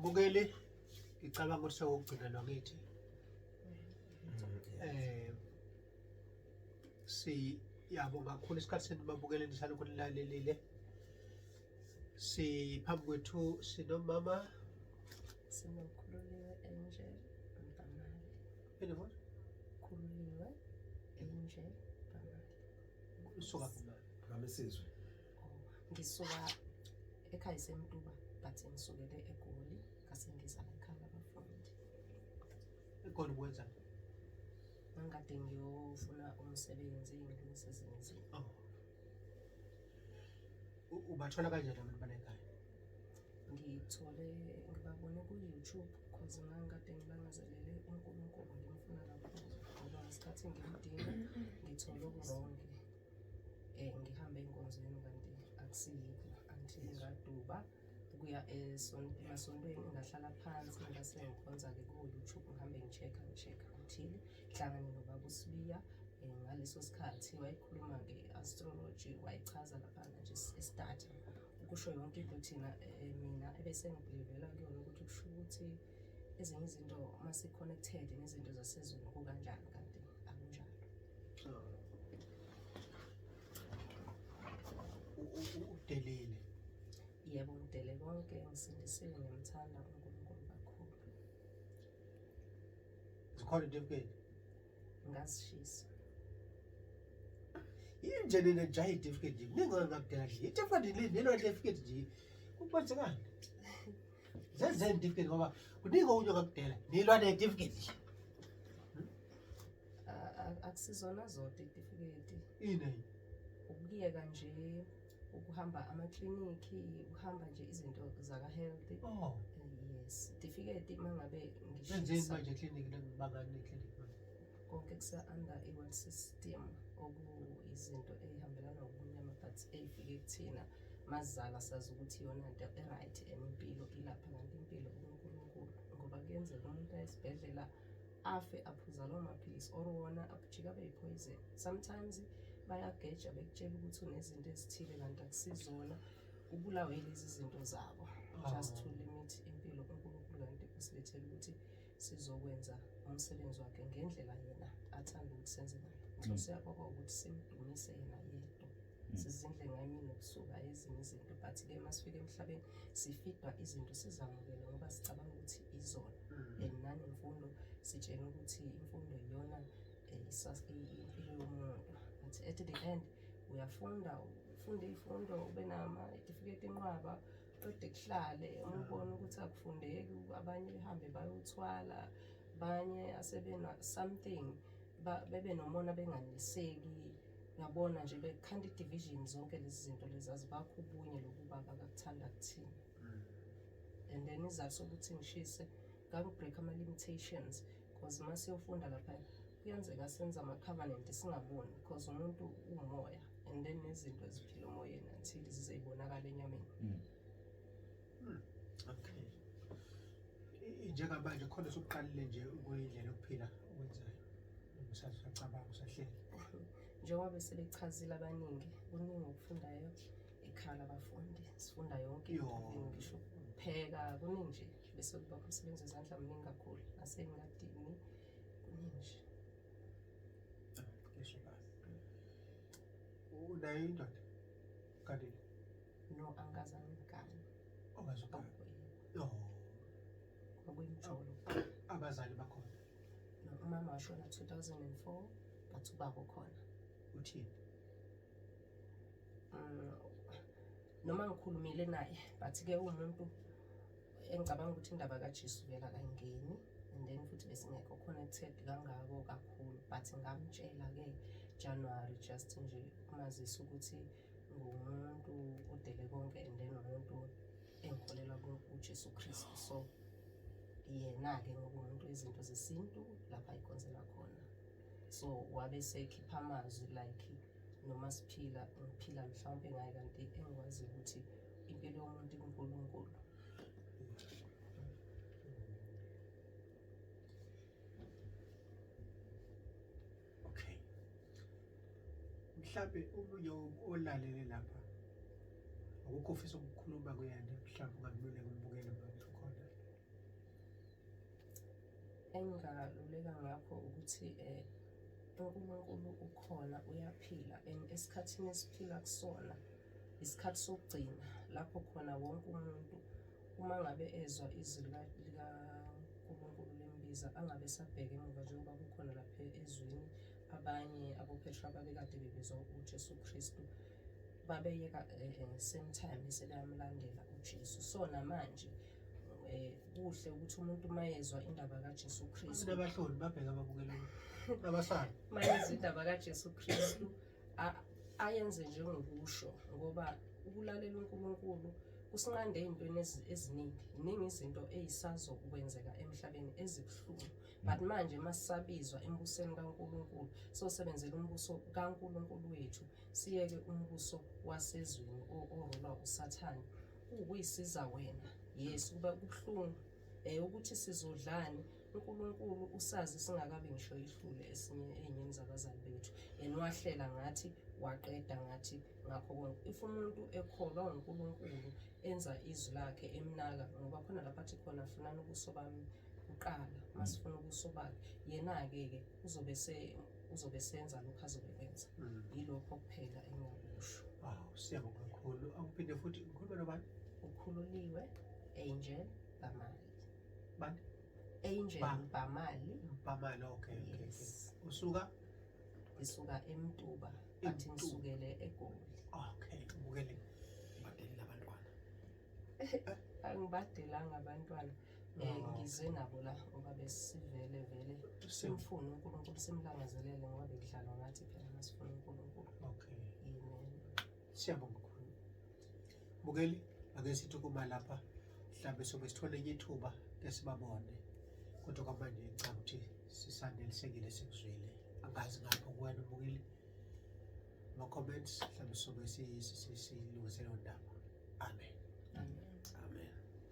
Mbukeli, ngicabanga ukuthi sokugcina lwakithi. Eh siyabonga kakhulu isikhathi senu babukele nisalokhu nilalelile. Siphambi kwethu sinomama. Sinokhululiwe Angel Mbamali. Phinde futhi. Khululiwe Angel Mbamali. Usuka kuphi? Ngamisizwe. Oh, ngisuka ekhaya iseMtuba but ngisukele eGoli ngase ngiza la ekhaya labafundi. EGoli kwenzani? Ngangikade ngiyofuna umsebenzi ngilungise ezinye izinto. Oh. Ubathola kanjani abantu balekhaya? Ngithole ngibabone ku-YouTube cause ngangikade ngilangazelele uNkulunkulu ngimfuna kakhulu ngoba ngesikhathi ngimdinga ngithole oku-wrong. Ngihambe enkonzweni kanti akusiyikho until ngaduba ukuya emasontweni ngahlala phansi ngase ngikhonza-ke ku-YouTube ngihambe ngi-check-a ngi-check-a until ngihlangane nobaba uSibiya. Ngaleso sikhathi wayekhuluma nge-astrology wayichaza laphana nje esidatha ukusho yonke into thina mina ebese ngibhilivela kuyona ukuthi kusho ukuthi ezinye izinto uma si-connected nezinto zasezulu kukanjani kanti akunjalo. Udelile. Yebo, ngidele konke, ngisindisiwe, ngiyamthanda uNkulunkulu kakhulu. Zikhona into Ngazishisa. Yini nje nina nijahe itifiketi nje? Kuningi engakudela nje. Itifiketi nilo itifiketi nje. Kukwenzekani? Zenzeni itifiketi ngoba kuningi okunye ongakudela. Nilwa netifiketi nje. Akusizona zodwa itifiketi. Ini? Ukuyeka nje ukuhamba amaklinikhi, ukuhamba nje izinto zaka-health. Oh. Yes, itifiketi uma ngabe Benzeni ngishisa manje eklinikhi bangani eklinikhi manje? Konke kusa-under i-world system, okuyizinto ey'hambelana nobumnyama but ey'fike kuthina mazala sazi ukuthi iyona nto e-right and impilo ilapha kanti impilo kuNkulunkulu, ngoba kuyenzeka umuntu aye esibhedlela afe aphuza lawo maphilisi or wona ajike abe yi-poison. Sometimes bayageja bekutshela ukuthi unezinto ezithile kanti akusizona, ubulawe lezi zinto zabo just to limit impilo. UNkulunkulu kanti usilethele ukuthi sizokwenza umsebenzi wakhe ngendlela yena athanda ukuthi senze ngayo. Inhloso yakho kwawukuthi simdumise yena yedwa, sizindle ngayo imini nobusuku ezinye izinto, but-ke uma sifika emhlabeni sifidwa izinto sizamukele ngoba sicabanga ukuthi izona. And nanemfundo sitshela ukuthi imfundo iyona impilo yomuntu, but at the end uyafunda, ufunde iy'fundo, ube nama-itifiketi inqwaba, qede kuhlale uma ubona ukuthi akufundeki, abanye behambe bayothwala, abanye asebena something bebe nomona benganeliseki, uyabona nje bekhanda i-division. Zonke lezi zinto lezi azibakho ubunye lobu baba akakuthanda kuthina. And then isizathu sokuthi ngishise, ngangi-break ama-limitations because uma siyofunda lapha kuyenzeka senze ama-covenant singaboni because umuntu uwumoya and then nezinto eziphila emoyeni until zize zibonakale enyameni. Okay. Njengamanje khona sokuqalile nje ukuyindlela yokuphila okwenzayo? Usacabanga, usahlela? Njengoba besebechazile abaningi, kuningi okufundayo ekhaya labafundi, sifunda yonke into, ngisho ukupheka, kuningi nje, bese kuba umsebenzi wezandla mningi kakhulu nasengadini, kuningi nje. Ngisho kahle. Unayo indoda? Kanti No, angikaze ngigane. Ongazugana? Oh. Kwakuyimjolo. Abazali bakhona? No, umama washona 2004 but ubaba ukhona. Uthini? Noma ngikhulumile naye but-ke uwumuntu engicabanga ukuthi indaba kaJesu vele akayingeni and then futhi besingekho connected kangako kakhulu, but ngamtshela-ke January just nje umazisa ukuthi ngumuntu odele konke and then umuntu engikholelwa kuJesu Kristu. So yena-ke ngoba umuntu wezinto zesintu lapha ayikhonzela khona, so wabe sekhipha amazwi like noma siphila ngiphila mhlawumpe ngaye kanti engikwaziyo ukuthi impilo yomuntu ikuNkulunkulu. Okay. Mhlambe omunye olalele lapha akukho ofisa ukukhuluma kuyena, mhlawumbe ungamluleka umbukele uma ukhona. Engingaluleka ngakho ukuthi uNkulunkulu ukhona, uyaphila, and esikhathini esiphila kusona isikhathi sokugcina lapho khona wonke umuntu uma ngabe ezwa izwi likaNkulunkulu limbiza angabe esabheka emuva, njengoba kukhona lapha ezwini abanye aboPetru ababekade bebizwa uJesu Kristu babeyeka same time bese beyamlandela uJesu. So namanje kuhle ukuthi umuntu uma ezwa indaba kaJesu Kristu, Abahloli babheka ababukela abasana. Uma ezwa indaba kaJesu Kristu ayenze njengokusho, ngoba ukulalela uNkulunkulu kusinqande ey'ntweni eziningi. Ziningi izinto ey'sazokwenzeka emhlabeni ezibuhlungu, but manje masisabizwa embusweni kaNkulunkulu, sosebenzela umbuso kaNkulunkulu wethu, siyeke umbuso wasezweni orolwa uSathane. Kuwukuyisiza wena, yes, kuba kubuhlungu ukuthi sizodlani. uNkulunkulu usazi singakabi ngisho ihlule esinye ey'nyeni zabazali bethu, and wahlela ngathi, waqeda ngathi ngakho konke. If umuntu ekholwa uNkulunkulu, enza izwi lakhe, emnaka, ngoba khona lapha athi khona funani ubuso bami kuqala, masifuna ubuso bakhe, yena-ke ke uzobe senza lokhu azobe kwenza. Yilokho kuphela engingakusho. Wow, siyabonga kakhulu. Awuphinde futhi, ngikhuluma nobani? Ukhululiwe Angel Bamali. Bani? Angel Bamali. Bamali, okay. Yes. Usuka? Ngisuka eMtuba, but eMtuba. Ngisukele eGoli. Okay, ubukele badelile abantwana. Angibadelanga abantwana. Ngize nabo la ngoba besivele vele simfuna uNkulunkulu, simlangazelele, ngoba bekudlalwa ngathi phela masifuna uNkulunkulu. Amen. Siyabonga kakhulu. Bukeli, ake sithi kuma lapha, mhlawumbe sobe sithole enye ithuba ke sibabone. Kodwa kwamanje ngicabanga ukuthi sisanelisekile, sikuzwile. Angazi ngapho kuwena mbukeli. Ama comments mhlawumbe sobe silungise leyo ndaba. Amen.